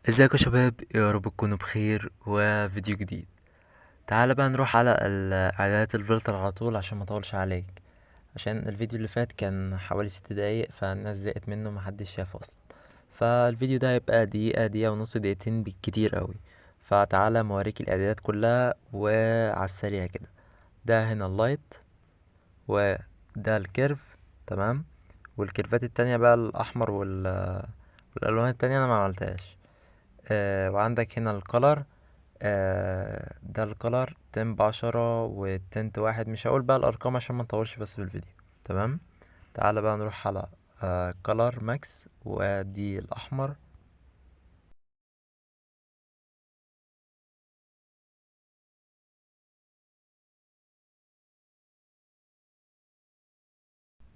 ازيكم يا شباب، يا رب تكونوا بخير. وفيديو جديد. تعال بقى نروح على اعدادات الفلتر على طول عشان ما اطولش عليك، عشان الفيديو اللي فات كان حوالي 6 دقايق فالناس زهقت منه، محدش شافه اصلا. فالفيديو ده هيبقى دقيقة، دقيقة ونص، دقيقتين بالكتير قوي. فتعالى موريك الاعدادات كلها وعلى السريع كده. ده هنا ال light، وده ال curve، تمام. والكيرفات التانية بقى الاحمر والالوان التانية انا ما عملتهاش. وعندك هنا ال color، ده ال color temp 10 وال tint 1. مش هقول بقى الارقام عشان ما نطولش بس بالفيديو، تمام. تعالى بقى نروح على color max، وادي الاحمر.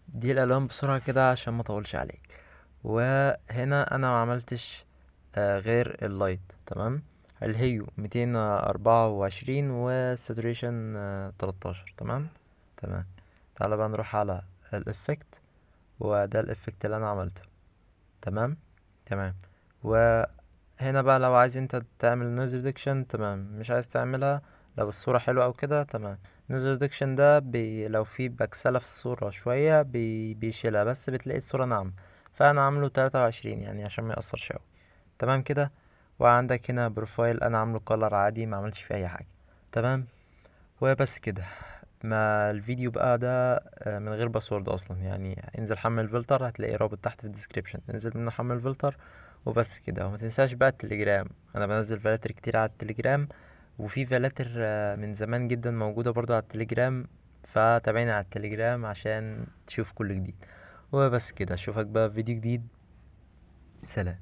دي الالوان بسرعة كده عشان ما اطولش عليك. وهنا انا ما عملتش غير ال light، تمام. ال hue 224 وال saturation، 13، تمام تمام. تعالى بقى نروح على ال effect، وده ال effect اللي انا عملته، تمام تمام. وهنا بقى لو عايز انت تعمل noise reduction، تمام. مش عايز تعملها لو الصورة حلوة او كده، تمام. noise reduction ده لو في بكسلة في الصورة شوية بيشيلها، بس بتلاقي الصورة ناعمة. فانا عامله 23 عشان ما يأثرش اوي، تمام كده. وعندك هنا profile انا عامله color عادي، ما عملتش فيه اي حاجة، تمام. وبس كده. ما الفيديو بقى ده، من غير password اصلا، انزل حمل فلتر، هتلاقي رابط تحت في ال description، انزل منه حمل فلتر وبس كده. وما تنساش بقى التليجرام، انا بنزل فلاتر كتير على التليجرام، وفي فلاتر، من زمان جدا موجودة برضو على التليجرام، فتابعيني على التليجرام عشان تشوف كل جديد. وبس كده، اشوفك بقى في فيديو جديد. سلام.